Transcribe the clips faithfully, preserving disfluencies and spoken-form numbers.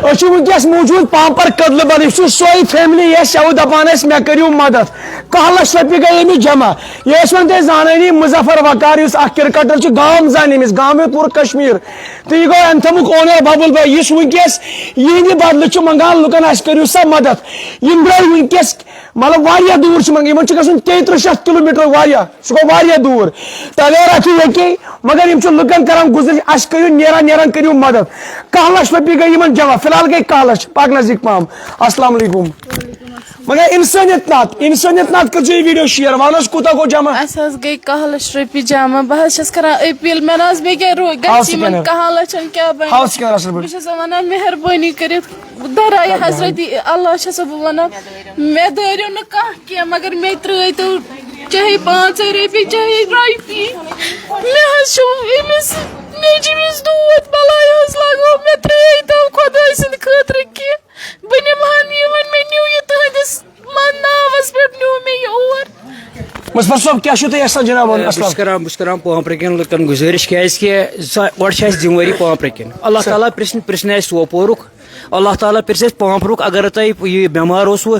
أسۍ چھِ وٕنکیٚس موجود پامپر کدلہٕ بل، یہِ چھُ سۄے فیملی یۄس یَوٕ دَپان ٲسۍ مےٚ کٔرِو مدد۔ کاہ لچھ رۄپیہِ گٔے أمِس جمع۔ یہِ ٲسۍ وۄنۍ تۄہہِ زانٲنی مظفر وقار، یُس اکھ کرکٹر چھُ، گام زانہِ أمِس، گام ہیوٚت پوٗرٕ کشمیر۔ تہٕ یہِ گوٚو اینتھمُک اونر ببل بھائی، یُس وٕنکیٚس یِہنٛدِ بدلہٕ چھُ منٛگان لُکن، اَسہِ کٔرِو سا مدد۔ یِم درٛاے وٕنکیٚس مطلب واریاہ دوٗر چھِ منٛگان، یِمن چھُ گژھُن تیٚیہِ ترٕٛہ شیٚتھ کِلوٗ میٖٹر واریاہ۔ سُہ گوٚو واریاہ دوٗر۔ تویرا چھُ ییٚتی، مگر یِم چھِ لُکن کران گُزٲرِش، اَسہِ کٔرِو نیران نیران کٔرِو مدد۔ کاہ لچھ رۄپیہِ گٔے یِمن جمع، فی الحال گٔے کاہ لچھ۔ پکھ نزدیٖک پہم۔ السلام علیکم۔ مگر انسٲنیت ناتھ، انسٲنیت ناتھ کٔرزیو یہِ ویڈیو شیئر، وَن حظ کوٗتاہ گوٚو جمع؟ اَسہِ حظ گٔے کاہ لچھ رۄپیہِ جمع۔ بہٕ حظ چھَس کران اپیل، مےٚ نہ حظ بیٚیہِ کیٛاہ رو-، ہاو گژھِ یِمن سکینر۔ کاہن لچھن کیٛاہ بنہِ؟ ہاو سکینر اصل پٲٹھۍ۔ بہٕ چھَس وَنان مہربٲنی کٔرِتھ، درایہِ حضرت اللہ چھَسو بہٕ وَنان، مےٚ دٲرِو نہٕ کانٛہہ کینٛہہ، مگر مےٚ ترٛٲیتو چاہے پانٛژَے رۄپیہِ، چاہے رۄپیہِ۔ مےٚ حظ چھُ أمِس نیٚچوِس دود بَلاے حظ لَگٲو، مےٚ ترٛٲیتو خۄداے سٕنٛدِ خٲطرٕ کینٛہہ۔ بہٕ نِمہٕ ہا نہٕ یہِ، وۄنۍ مےٚ نیوٗ یہِ تُہٕنٛدِس مان ناوَس پٮ۪ٹھ نیوٗ مےٚ یہِ اور۔ مظفر صٲب، کیٛاہ چھُو تُہۍ یَژھان جِناب وَنُن بہٕ اَصلَن؟ چھُس کران، بہٕ چھُس کران پامپرٕ کٮ۪ن لُکَن گُزٲرِش، کیٛازِکہِ سا-، گۄڈٕ چھِ اَسہِ ذِمہٕ وٲری پامپرٕ کٮ۪ن۔ اللہ تعالیٰ پرٛژھِ، پرٛژھِ نہٕ اَسہِ سوپورُک۔ اللہ تعالیٰ پرٛژھِ اَسہِ پامپرُک، اگر تۄہہِ یہِ بٮ۪مار اوسوٕ،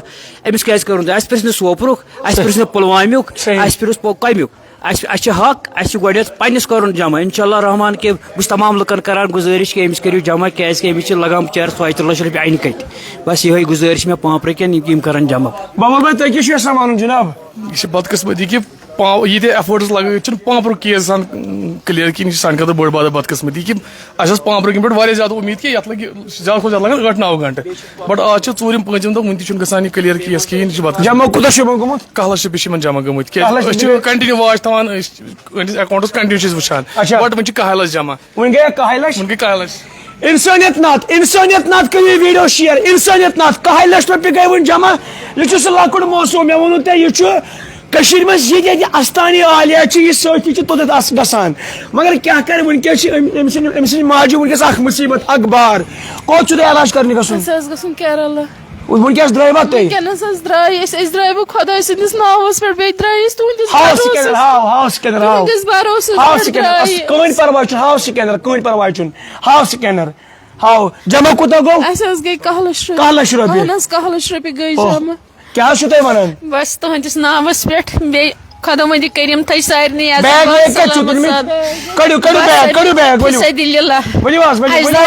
أمِس کیٛازِ کٔرٕو نہٕ تۄہہِ؟ اَسہِ پرٛژھِ نہٕ سوپورُک، اَسہِ پرٛژھِ نہٕ پُلوامیُک، صحیح۔ اَسہِ پرٛژھ پُ-، کَمیُک۔ اَسہِ، اَسہِ چھِ حق، اَسہِ چھُ گۄڈٕنٮ۪تھ پنٛنِس کَرُن جمع۔ اِنشاء اللہ رحمان کہِ بہٕ چھُس تمام لُکَن کران گُزٲرِش کہِ أمِس کٔرِو جمع، کیٛازِکہِ أمِس چھِ لگان بِچارَس ژۄیہِ تٕرٛہ لَچھ رۄپیہِ اَنہِ کَتہِ۔ بَس یِہوٚے گُزٲرِش چھِ مےٚ پامپرٕ کٮ۪ن، یِم، یِم کرن جمع۔ بابر بھائی، تۄہہِ کیٛاہ چھُو یَژھان وَنُن جِناب؟ یہِ چھِ بدقٕسمتی کہِ پا-، ییٖتیٛاہ ایفٲرٹٕس لگٲوِتھ چھُنہٕ پامپرُک کیس آسان، اۭں، کلیئر کِہیٖنۍ۔ یہِ چھِ سانہِ خٲطرٕ بٔڑ بار بدقٕسمتی کہِ اَسہِ ٲس پامپرٕ کِنۍ پٮ۪ٹھ واریاہ زیادٕ اُمید کہِ یَتھ لَگہِ زیادٕ کھۄتہٕ زیادٕ لَگَن ٲٹھ نَو گھنٹہٕ، بٹ آز چھِ ژوٗرِم پوٗنٛژِم دۄہ، وُنہِ تہِ چھُنہٕ گژھان یہِ کلیئر کیس کِہیٖنۍ۔ یہِ چھِ بدقٕسمتی۔ جمع کوٗتاہ چھُ یِمَن گوٚمُت؟ کاہ لَچھ رۄپیہِ چھِ یِمَن جمع گٔمٕتۍ، کاہ لَچھ کیٛازِ أسۍ چھِ رۄپیہِ؟ کَنٹِنیوٗ واچ تھاوان، أسۍ، أہٕنٛدِس اکاؤنٹَس کَنٹِنیوٗ چھِ أسۍ وٕچھان، اچھا۔ بٹ وُنہِ چھِ کاہہِ لَچھ جمع۔ وُنہِ گٔیے کاہہِ لَچھ؟ وُنہِ گٔے کاہہِ لَچھ۔ انسٲنیت ناتھ، انسٲنیت ناتھ کٔرِو یہِ ویڈیو شیئر، انسٲنیت ناتھ، کاہہِ لَچھ رۄپیہِ گٔے وُنہِ جمع۔ یہِ چھُ سُہ لۄکُٹ موضوع، مےٚ ووٚنوُ تۄہہِ، یہِ چھُ کٔشیٖرِ منٛز یہِ، ییٚتہِ استانی عالیہ چھِ، یہِ سۭتی چھِ توٚتَتھ اَس-، گژھان۔ مگر کیٛاہ کَرِ، وٕنکیٚس چھِ أمۍ، أمۍ سٕنٛدِ، أمۍ سٕنٛدِ ماجہِ وٕنکیٚس اَکھ مُصیٖبت، اَکھ بار۔ کوٚت چھُو تۄہہِ علاج کَرنہِ گژھُن؟ اَسہِ حظ گژھُن کیرلا۔ وٕنکیٚس درٛاے وَتٕے۔ وٕنکیٚنَس حظ درٛاے أسۍ، أسۍ درٛاے وۄنۍ خۄداے سٕنٛدِس ناوَس پٮ۪ٹھ، بیٚیہِ درٛاے أسۍ تُہٕنٛدِس ہاو بھروسَس، سکینر، ہاو، ہاو سکینر، ہاو۔ تُہٕنٛدِس بھروسَس ہاو پٮ۪ٹھ سکینر، درٛاے اَس-، کٕہٕنۍ أسۍ۔ پَرواے چھُنہٕ، ہاو سکینر، کٕہٕنۍ پَرواے چھُنہٕ، ہاو سکینر، ہاو۔ جمع کوٗتاہ گوٚو؟ اَسہِ حظ گٔے کاہ لَچھ رۄپیہِ۔ کاہ لَچھ رۄپیہِ؟ اَہَن حظ، کاہ لَچھ رۄپیہِ گٔے اوہ۔ جمع۔ کیٛاہ حظ چھُو تُہۍ وَنان؟ بَس تُہٕنٛدِس ناوَس پٮ۪ٹھ، بیٚیہِ خۄدا وندِ کٔرِم تھٲے سارنٕے عزت بیگ ویگ کَتہِ چھُو سلامت تُلمٕتۍ؟ سان۔ کٔڑِو، کٔڑِو بَس بیگ، سٲری کٔڑِو بیگ، ؤلِو۔ فی سبیل اللہ۔ ؤلِو حظ، ؤلِو، اَسہِ ؤلِو۔